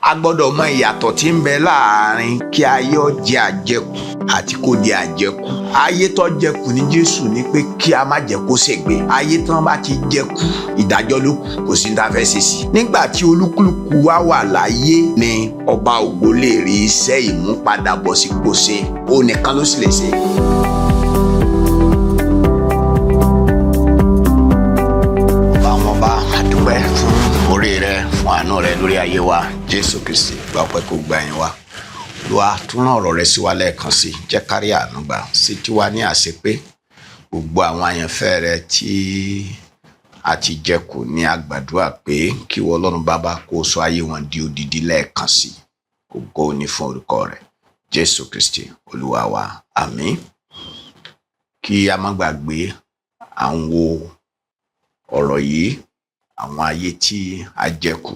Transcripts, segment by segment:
A gbọ́dọ̀ mọ ìyàtọ̀ tí ń bẹ láàrin kí ayé ó jẹ àjẹkù àti kó di àjẹkù. Ayé tó jẹkù ní Jésù ní pé kí a má jẹ́ kó ṣègbé. Ayé tí wọ́n bá ti jẹkù, ìdájọ́ ló kù, kò sí ní ta fẹ́ ṣe sí. Nígbà tí olúkúlùkù wa wà láyé ni ọba ògo lè rí iṣẹ́ ìmúpadàbọ̀sípò ṣe, òun nìkan ló sì lè ṣe. Ọba àwọn ọba, a dúpẹ́ fún oore rẹ, fún àánú rẹ lórí ayé wa. Jésù Kristi, gba ọpẹ́, kó gba ẹ̀yìn wa. Olúwa, tún rán ọ̀rọ̀ rẹ sí wa lẹ́ẹ̀kan sí, jẹ́ kárí àánú gbà sí tiwa ní àṣepé. Gbogbo àwọn àyànfẹ́ rẹ tí a ti jẹkù ní àgbàdua pé kí ìwọ Ọlọ́run Bàbá kó sọ ayé wọn di odidi lẹ́ẹ̀kan sí. Ògo ni fún orúkọ rẹ, Jésù Kristi Olúwa wa, àmín. Kí a má gbàgbé, à ń wo ọ̀rọ̀ yìí, àwọn ayé tí a jẹkù.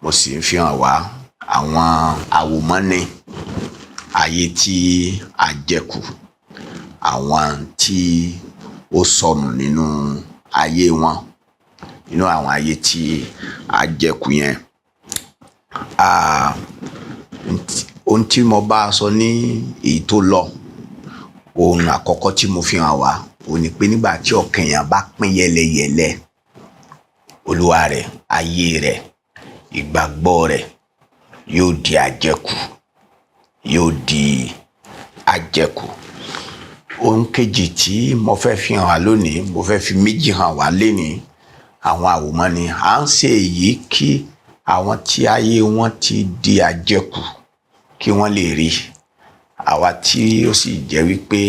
Mo sì ń fi hàn wá àwọn àwòmọ́ni ayé tí a jẹkù, àwọn tí ó sọnù nínú ayé wọn, nínú àwọn ayé tí a jẹkù yẹn. Ohun tí mo bá sọ ní èyí tó lọ, ohun àkọ́kọ́ tí mo fi hàn wá òun ni pé nígbà tí ọkàn èèyàn bá pín yẹlẹyẹlẹ, olúwa rẹ̀, ayé rẹ̀, ìgbàgbọ́ rẹ̀ yóò di àjẹkù, yóò di àjẹkù. Ohun kejì tí mo fẹ́ fi hàn wá lónìí, mo fẹ́ fi méjì hàn wá lénìí, àwọn àwòmọ́ni. À ń ṣe èyí kí àwọn tí ayé wọn ti di àjẹkù kí wọ́n lè rí. Àwa tí ó sì jẹ́ wípé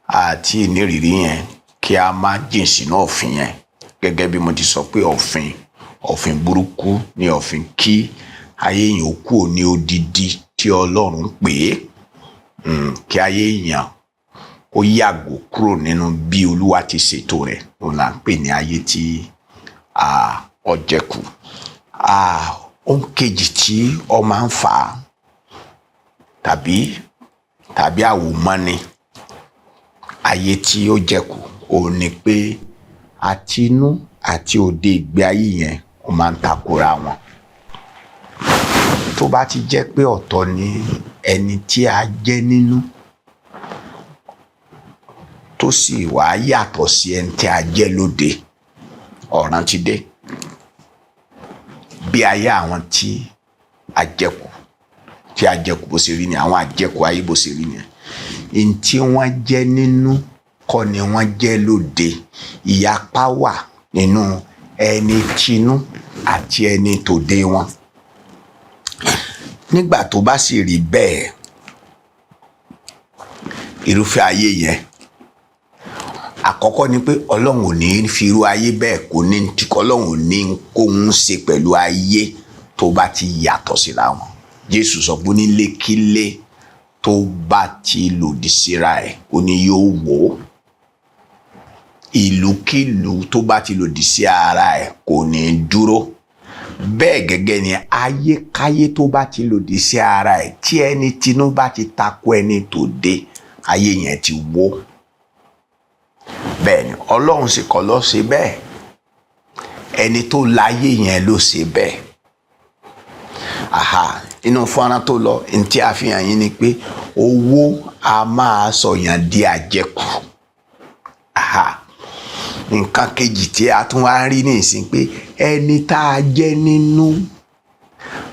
àti ìnírírí yẹn, kí a má jìn sínú ọ̀fìn yẹn. Gẹ́gẹ́ bí mo ti sọ pé ọ̀fìn burúkú ni ọ̀fìn kí ayé èèyàn ó kúrò ní odidi tí Ọlọ́run pè é, kí ayé èèyàn ó yàgò kúrò nínú bí Olúwa ti ṣètò rẹ̀, òun là ń pè ní ayé tí ó jẹkù. Ohun kejì tí ó máa ń fà á tàbí àwòmọ́ni ayé tí ó jẹkù, òun ni pé àti inú àti òde ìgbé ayé yẹn, ó máa ń takora wọn. Tó bá ti jẹ́ pé ọ̀tọ̀ ni ẹni tí a jẹ́ nínú, tó sì wá yàtọ̀ sí ẹni tí a jẹ́ lóde, ọ̀ràn ti dé. Bí ayé àwọn tí a jẹkù, tí a jẹkù bó ṣe rí ni, àwọn àjẹkù ayé bó ṣe rí ni. N tí wọ́n jẹ́ nínú kọ́ ni wọ́n jẹ́ lóde. Ìyapa wà nínú ẹni tinú àti ẹni tòde wọn. Nígbà tó bá sì rí bẹ́ẹ̀, irúfẹ́ ayé yẹn, àkọ́kọ́ ni pé Ọlọ́run ò ní fi irú ayé bẹ́ẹ̀, kò ní tí Ọlọ́run ò ní kó ń ṣe pẹ̀lú ayé tó bá ti yàtọ̀ síra wọn. Jésù sọ pé onílékílé tó bá ti lòdì síra ẹ̀, ó ní yóò wó. Ìlúkìlú tó bá ti lòdì sí ara ẹ̀ kò ní dúró. Bẹ́ẹ̀ gẹ́gẹ́ ni ayékáyé tó bá ti lòdì sí ara ẹ̀, tí ẹni tinú bá ti tako ẹni tòde, ayé yẹn ti wó. Bẹ́ẹ̀ ni Ọlọ́run sì kọ́ ló ṣe bẹ́ẹ̀, ẹni tó láyé yẹn ló ṣe bẹ́ẹ̀. Aha, inú fọ́nrán tó lọ, ntí a fi hàn yín ni pé owó a máa sọ̀yàn di àjẹkù. Aha, nǹkan kejì tí a tún wá rí nísìn pé ẹni tá a jẹ́ nínú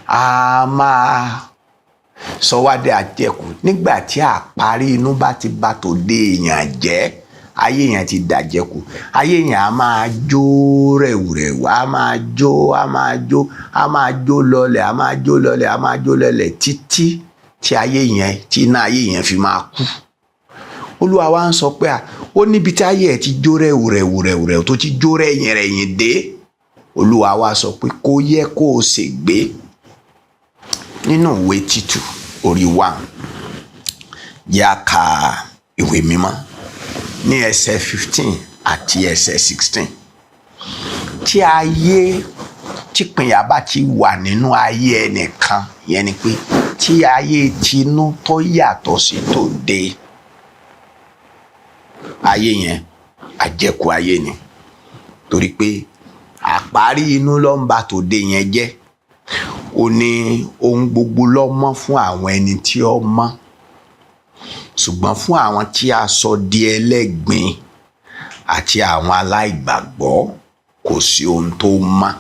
a máa sọ wá di àjẹkù. Nígbà tí àparí inú bá ti bà tòde èèyàn jẹ́, ayé èèyàn ti dàjẹkù. Ayé èèyàn á máa jó rẹ̀wùrẹ̀wù, á máa jó, á máa jó, á máa jó lọlẹ̀, á máa jó lọlẹ̀, á máa jó lọlẹ̀, títí tí ayé yẹn, tí iná ayé yẹn fi máa kú. Olúwa wa ń sọ pé ó níbi tí ayé ẹ̀ ti jó rẹ̀wùrẹ̀wùrẹ̀wù, tó ti jó rẹ̀yìn rẹ̀yìn dé. Olúwa wa sọ pé kó yẹ kó o ṣègbé. Nínú ìwé Títù orí 1, yá ka ìwé mímọ́ ní ẹsẹ̀ 15 àti ẹsẹ̀ 16. Tí ayé típìnyà bá ti wà nínú ayé ẹnìkan, ìyẹn ni pé tí ayé tinú tó yàtọ̀ sí tòde, ayé yẹn àjẹkù ayé ni, torí pé àparí inú ló ń ba tòde yẹn jẹ́. Ó ní ohun gbogbo ló mọ́ fún àwọn ẹni tí ó mọ́, ṣùgbọ́n fún àwọn tí a sọ di ẹlẹ́gbin àti àwọn aláìgbàgbọ́ kò sí ohun tó mọ́,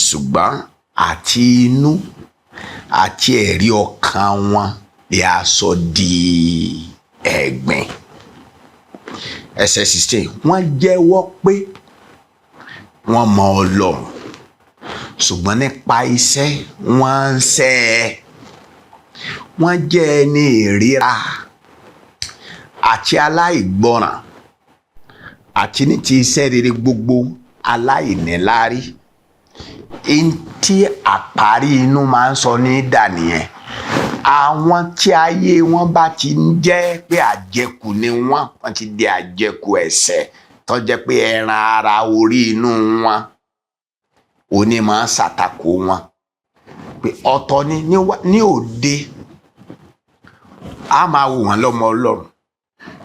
ṣùgbọ́n àti inú àti ẹ̀rí ọkàn wọn ni a sọ di ẹ̀gbin. Ẹsẹ̀ 16, wọ́n jẹ́wọ́ pé wọ́n mọ Ọlọ́run, ṣùgbọ́n nípa iṣẹ́ wọ́n ń sẹ́ ẹ. Wọ́n jẹ́ ẹni ìríra àti aláìgbọràn, àti ní ti iṣẹ́ rere gbogbo aláìníláárí. Ntí àparí inú máa ń sọ ní dà nìyẹn. Àwọn tí ayé wọn bá ti ń jẹ́ pé àjẹkù ni wọ́n, wọ́n ti di àjẹkù ẹ̀ṣẹ̀, tó jẹ́ pé ẹran ara orí inú wọn òní máa ń ṣàtakò wọn. Pé ọ̀tọ̀ ni ní òde a máa wò wọ́n lọ́mọ Ọlọ́run,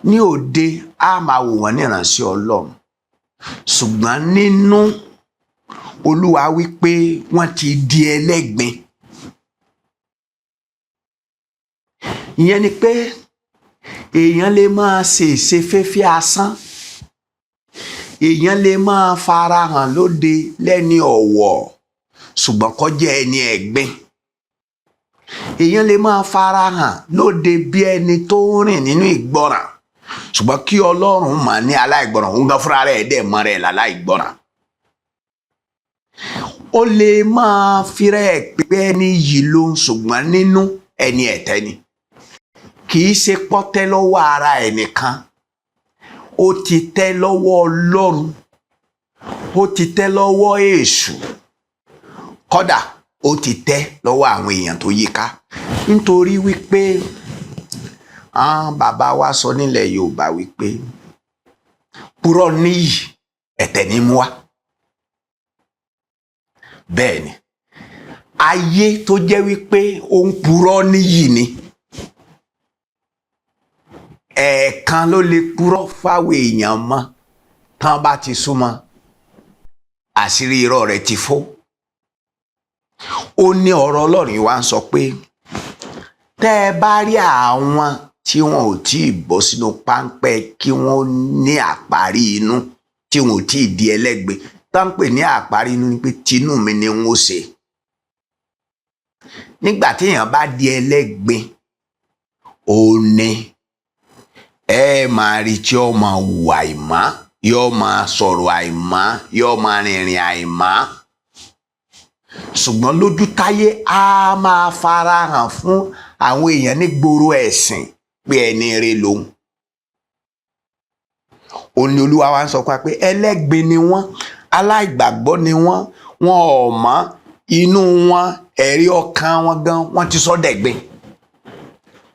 ní òde a máa wò wọ́n ní ìránṣẹ́ Ọlọ́run, ṣùgbọ́n nínú Olúwa wípé wọ́n ti di ẹlẹ́gbin. Ìyẹn ni pé èèyàn lè máa ṣe ìṣeféfé asán, èèyàn lè máa farahàn lóde lẹ́ni ọ̀wọ̀, ṣùgbọ́n kó jẹ́ ẹni ẹ̀gbin. Èèyàn lè máa farahàn lóde bí ẹni tó ń rìn nínú ìgbọràn, ṣùgbọ́n kí Ọlọ́run mà ní aláìgbọràn, òun gan fúnra rẹ̀ dẹ̀ mọ́ rẹ̀ láláìgbọràn. Ó lè máa firẹ́ pé ẹni yìí ló ń, ṣùgbọ́n nínú ẹni ẹ̀tẹ́ ni. Kì í ṣe pọ́tẹ́ lọ́wọ́ ara ẹnìkan, ó ti tẹ́ lọ́wọ́ Ọlọ́run, ó ti tẹ́ lọ́wọ́ èṣù, kódà ó ti tẹ́ lọ́wọ́ àwọn èèyàn tó yíká. Nítorí wípé àwọn bàbá wa sọ nílẹ̀ Yorùbá wípé purọ́ níyì ẹ̀tẹ̀ ní mú wá. Bẹ́ẹ̀ ni ayé tó jẹ́ wípé ó ń purọ́ níyì ni, ẹ̀ẹ̀kan ló lè purọ́ fáwọn èèyàn mọ́, tán bá ti súnmọ́ àṣírí irọ́ rẹ̀ ti fó. Ó ní ọ̀rọ̀ Ọlọ́run wa ń sọ pé tẹ́ ẹ bá rí àwọn tí wọn ò tí ì bọ́ sínú páńpẹ́ kí wọ́n ní àparí inú, tí wọn ò tí ì di ẹlẹ́gbin. Tá ń pè ní àparí inú ni pé tinú mi ni n ó ṣe. Nígbà tí èèyàn bá di ẹlẹ́gbin, ó ní ẹ máa rí tí ó máa hùwà àìmọ́, yóò máa sọ̀rọ̀ àìmọ́, yóò máa rìnrìn àìmọ́. Ṣùgbọ́n lójú táyé á máa farahàn fún àwọn èèyàn ní gbòòrò ẹ̀sìn pé ẹni rere lòun. Ó ní Olúwa wa ń sọ pé ẹlẹ́gbin ni wọ́n, aláìgbàgbọ́ ni wọ́n, wọn ò mọ̀ inú wọn, ẹ̀rí ọkàn wọn gan wọ́n ti sọ dẹ̀gbin.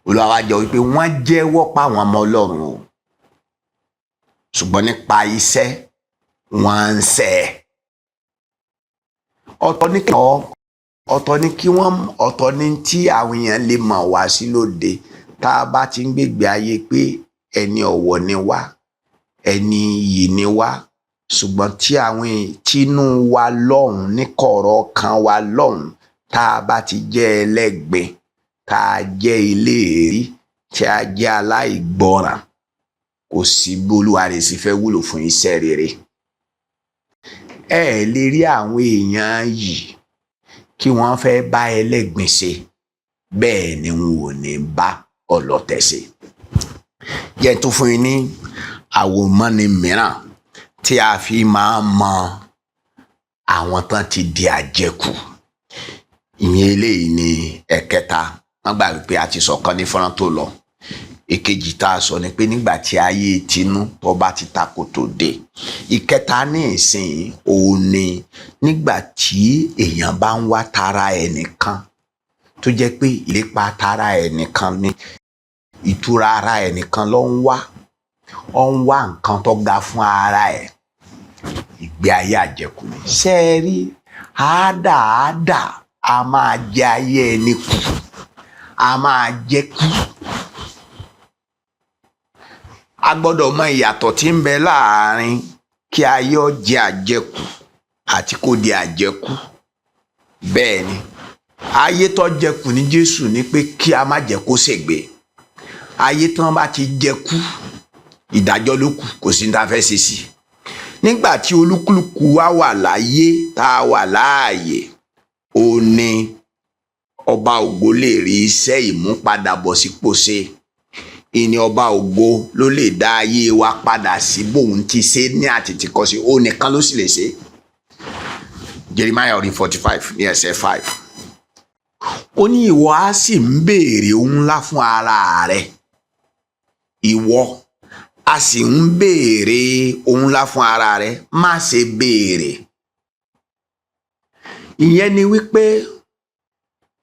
Olúwa wa jọ wípé wọ́n jẹ́wọ́ pa àwọn ọmọ Ọlọ́run o, ṣùgbọ́n nípa iṣẹ́ wọ́n ń ṣẹ̀. Ọ̀tọ̀ ní kí wọ́n, ọ̀tọ̀ ní tí àwọn èèyàn lè mọ̀ wá sí lóde. Tá a bá ti ń gbègbè ayé pé ẹni ọ̀wọ̀ ni wá, ẹni iyì ni wá, ṣùgbọ́n tí àwọn tínú wa lọ́hùn ní kọ̀rọ̀ kan wa lọ́hùn, tá a bá ti jẹ́ ẹlẹ́gbin, tá a jẹ́ iléèrí, tí a jẹ́ aláìgbọràn, kò sí bí Olúwa rẹ̀ sì fẹ́ wúlò fún iṣẹ́ rere. Ẹ lè rí àwọn èèyàn yìí kí wọ́n fẹ́ bá ẹlẹ́gbin ṣe, bẹ́ẹ̀ ni wọn ò ní bá ọlọ̀tẹ̀ ṣe. Jẹ́ tó fún yín ní àwòmọ́ni mìíràn tí a fi máa mọ àwọn tán ti di àjẹkù. Ìyẹn eléyìí ni ẹ̀kẹta. Wọ́n gbà wípé a ti sọ̀kan ní fọ́nrán tó lọ. Èkejì tá a sọ ni pé nígbà tí ayé tinú tó bá ti takò tó dé. Ìkẹta ní ìsìn òun ni nígbà tí èèyàn bá ń wá tara ẹnìkan, tó jẹ́ pé ìlépa tara ẹnìkan ni, ìtura ara ẹnìkan ló ń wá, ó ń wá nǹkan tó ga fún ara ẹ̀, ìgbé ayé àjẹkù ni. Ṣé ẹ rí àádáàdá a máa jẹ ayé ẹni kù, a máa jẹ kú. A gbọ́dọ̀ mọ ìyàtọ̀ tí ń bẹ láàrin kí ayé ó jẹ àjẹkù àti kó di àjẹkù. Bẹ́ẹ̀ ni, ayé tó jẹkù ní Jésù ní pé kí a má jẹ́ kó ṣègbé. Ayé tí wọ́n bá ti jẹkù, ìdájọ́ ló kù, kò sí ní ta fẹ́ ṣe sí. Nígbà tí olúkúlùkù wa wà láyé, tá a wà láàyè, ó ní ọba ògo lè rí iṣẹ́ ìmúpadàbọ̀sípò ṣe. Ìní ọba ògo ló lè dá ayé wa padà sí bóun ti ṣe ní àtètèkọ́ṣe, ó nìkan ló sì lè ṣe. Jeremiah orí 45 ní ẹsẹ̀ 5, ó ní, "Ìwọ á sì ń béèrè ohun ńlá fún ara rẹ, ìwọ a sì ń béèrè ohun ńlá fún ara rẹ, má ṣe béèrè." Ìyẹn ni wípé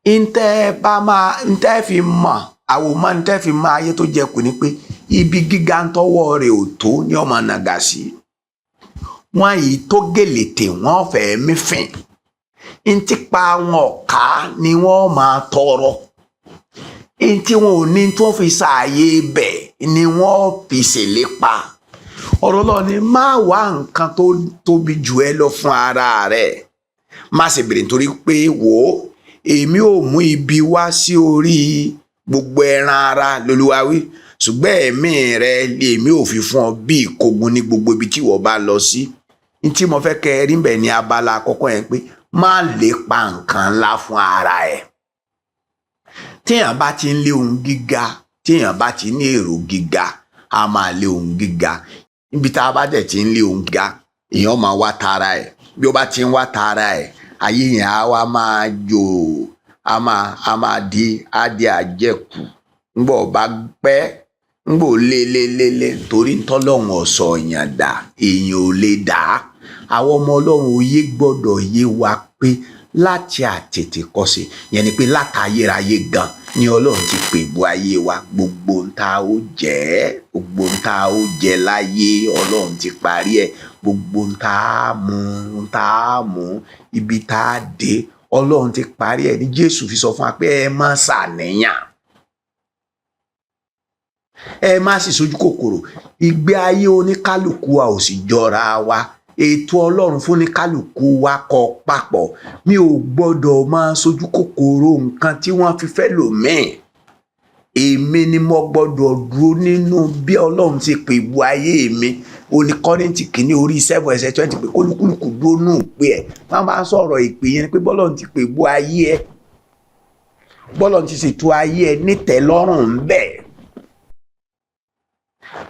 ntẹ́ bá máa ntẹ́ fi mọ̀ àwòmọ́, ntẹ́ fi mọ̀ ayé tó jẹ kù ni pé ibi gíga ń tọwọ́ rẹ̀ ò tó ní ọmọ nàgà sí. Wọ́n yìí tó gèlètè, wọ́n fẹ́ẹ́ mífìn ntípa wọn ọ̀ká ni wọ́n máa tọrọ. Ntí wọn ò ní tó fi ṣààyè bẹ̀ ni wọ́n fi ṣèlépa. Ọ̀rọ̀ lọ ni, má wá nǹkan tó tóbi jù ẹ lọ fún ara rẹ̀, má ṣe bèrè, nítorí pé wò ó, èmi ò mú ibi wá sí orí gbogbo ẹran ara lolúwa wí, ṣùgbọ́n ẹ̀mí rẹ lèmi ò fi fún ọ bí ìkógun ní gbogbo ibi tí ìwọ bá lọ sí. Ní tí mo fẹ́ kẹ́ ẹ rí bẹ̀ ní abala àkọ́kọ́ yẹn, pé má lépa nǹkan ńlá fún ara ẹ̀. Téèyàn bá ti ń lé ohun gíga, téèyàn bá ti ní èrò gíga, a máa lé ohun gíga. Níbi tá a bá dẹ̀ ti ń lé ohun gíga, èèyàn máa wá tara ẹ̀. Bí ó bá ti ń wá tara ẹ̀, ayé yẹn á wá máa jò, á máa di á di àjẹkù. Ńgbọ̀ bá pẹ́, ńgbò lé lé lé lé, torí ntọ́lọ́run ọ̀sọ̀ èèyàn dà, èèyàn ò lè dà á. Àwọn ọmọ Ọlọ́run, òye gbọ́dọ̀ yé wa pé láti àtètèkọ́ṣe, yẹn ni pé látayérayé gan ni Ọlọ́run ti pè bu ayé wa. Gbogbo ń ta ó jẹ́, gbogbo ń ta ó jẹ láyé, Ọlọ́run ti parí ẹ̀. Gbogbo ń ta á mu, ń ta á mú, ibi tá a dé, Ọlọ́run ti parí ẹ̀. Ní Jésù fi sọ fún wa pé ẹ má ṣàníyàn, ẹ má sì sojú kòkòrò. Ìgbé ayé oníkálukú wa ò sì jọra wa. Ètò Ọlọ́run fún oníkálukú wa kọ papọ̀. Mi ò gbọ́dọ̀ máa sojú kòkòrò nǹkan tí wọ́n fi fẹ́ lò míì. Èmi ni mo gbọ́dọ̀ dúró nínú bí Ọlọ́run ti pè bu ayé mi. Oní Kọ́ríńtì kìíní orí 7 ẹsẹ̀ 20 pé kólúkúlùkù dúró nù pé ẹ̀ wọ́n bá ń sọ̀rọ̀ ìpè yẹn, pé bọ́lọ́run ti pè bu ayé ẹ̀, bọ́lọ́run ti ṣètò ayé ẹ̀ nítẹ̀lọ́rùn ń bẹ̀.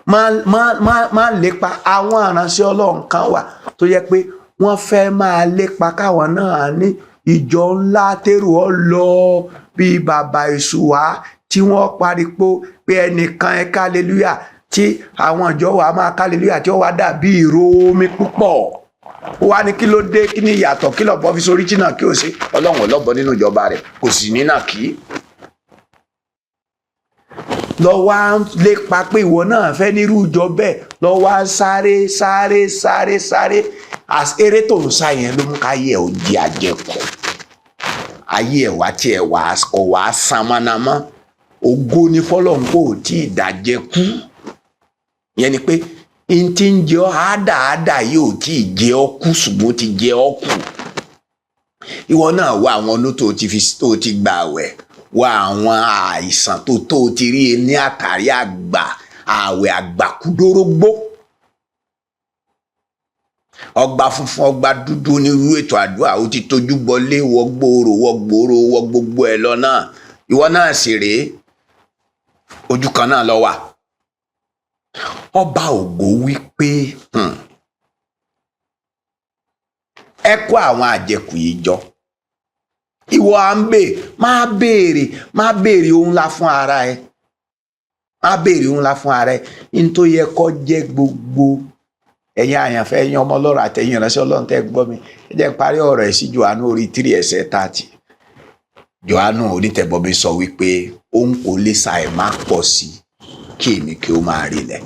Má má má má lépa. Àwọn aránṣẹ́ Ọlọ́run kan wà tó yẹ pé wọ́n fẹ́ máa lépa káwọn náà ní ìjọ ńlá, tèrò ọ lọ bíi bàbá ìṣùwà, tí wọ́n pariwo pé ẹnìkan ẹ hallelujah, tí àwọn ìjọ wa máa hallelujah, tí ó wá dàbí ìró omi púpọ̀. Ó wá ní kí ló dé? Kí ni ìyàtọ̀? Kí lọ́bọ fi sórí tí náà kí o ṣe? Ọlọ́run ọlọ́bọ nínú ìjọba rẹ̀ kò sì ní náà kí lọ wá lépa pé ìwọ náà fẹ́ nírú ìjọ bẹ́ẹ̀, lọ wá sáré sáré sáré sáré. Eré tó ń sá yẹn ló mú káyé ẹ̀ ó di àjẹkù. Ayé ẹ̀ wá tiẹ̀ wá kò wá san mọ́nàmọ́. Ògo ni fọlọ́run kò tí ì dàjẹkù. Yẹn ni pé n ti ń jẹ ọ́ àádáàdá yìí ò tí ì jẹ ọ́ kú, ṣùgbọ́n ó ti jẹ ọ́ kù. Ìwọ náà wá àwọn ọdún tó ti fi tó ti gbà wẹ̀, wá àwọn àìsàn tó ti rí ní àtàrí àgbà àwẹ̀ àgbàkúdórógbó, ọgbà funfun, ọgbà dúdú, onírúurú ètò àdúrà ó ti tójú bọlé, wọ gbòòrò, wọ gbòòrò, wọ gbogbo ẹ lọ náà. Ìwọ náà sì rèé, ojú kan náà lọ wà. Ọba ògo wí pé, ẹ kó àwọn àjẹkù yìí jọ. Ìwọ à ń bè, má béèrè, má béèrè ohun ńlá fún ara ẹ, má béèrè ohun ńlá fún ara ẹ. N tó yẹ kó jẹ́ gbogbo ẹ̀yin àyànfẹ́, ẹ̀yin ọmọ Ọlọ́run àtẹ̀yin ìránṣẹ́ Ọlọ́run tẹ́ gbọ́ mi, ẹ jẹ́ n parí ọ̀rọ̀ ẹ̀ sí Jòhánù orí 3 ẹsẹ̀ 30. Jòhánù onítẹ̀bọmi sọ wípé òun kò lè ṣàì má pọ̀ sí, kí èmi kí ó máa rilẹ̀.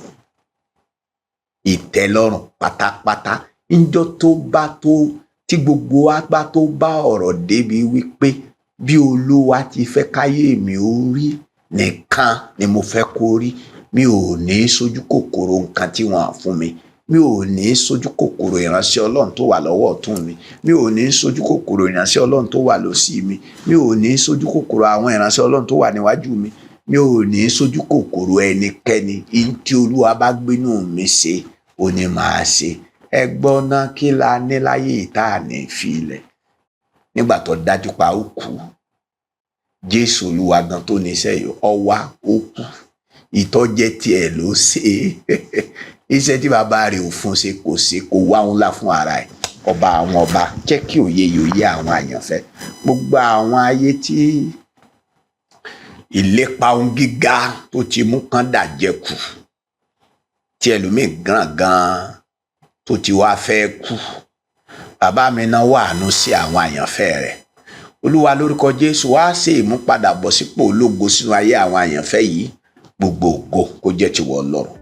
Ìtẹ́lọ́rùn pátápátá, ńjọ́ tó bá tó tí gbogbo wa bá tó bá ọ̀rọ̀ débi wípé bí Olúwa ti fẹ́ káyé mi ó rí nìkan ni mo fẹ́ kó rí, mi ò ní sojú kòkòrò nǹkan tí wọ́n fún mi. Mi ò ní sojú kòkòrò ìránṣẹ́ Ọlọ́run tó wà lọ́wọ́ ọ̀tún mi. Mi ò ní sojú kòkòrò ìránṣẹ́ Ọlọ́run tó wà lósì mi. Mi ò ní sojú kòkòrò àwọn ìránṣẹ́ Ọlọ́run tó wà níwájú mi. Mi ò ní sojú kòkòrò ẹnikẹ́ni. Ihun tí Olúwa bá gbénú mi ṣe, ó ní màá ṣe. Ẹ gbọ́ ná, kí la ní láyé tá à ní fi ilẹ̀ nígbà tó dájú pa ó kú? Jésù Olúwa gan tó ní iṣẹ́ yìí, ó wá, ó kú. Ìtọ́jẹ́ tiẹ̀ ló ṣe é. Iṣẹ́ tí bàbá rẹ̀ ò fún ṣe, kò ṣe, kò wá òun lá fún ara ẹ̀. Ọba àwọn ọba, jẹ́ kí òye yìí ó yé àwọn àyànfẹ́. Gbogbo àwọn ayé tí ìlépa ohun gíga tó ti mú kán dàjẹkù, tí ẹlòmíì gan gan tó ti wá fẹ́ kú, bàbá mi náà wà àánú sí àwọn àyànfẹ́ rẹ̀. Olúwa, lórúkọ Jésù, wá ṣe ìmúpadàbọ̀sípò ológo sínú ayé àwọn àyànfẹ́ yìí. Gbogbo ògo kó jẹ́ tìwọ Ọlọ́run.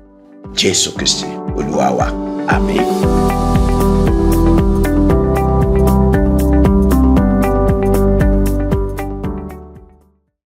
Jésù Kristi Olúwa wa, àmín.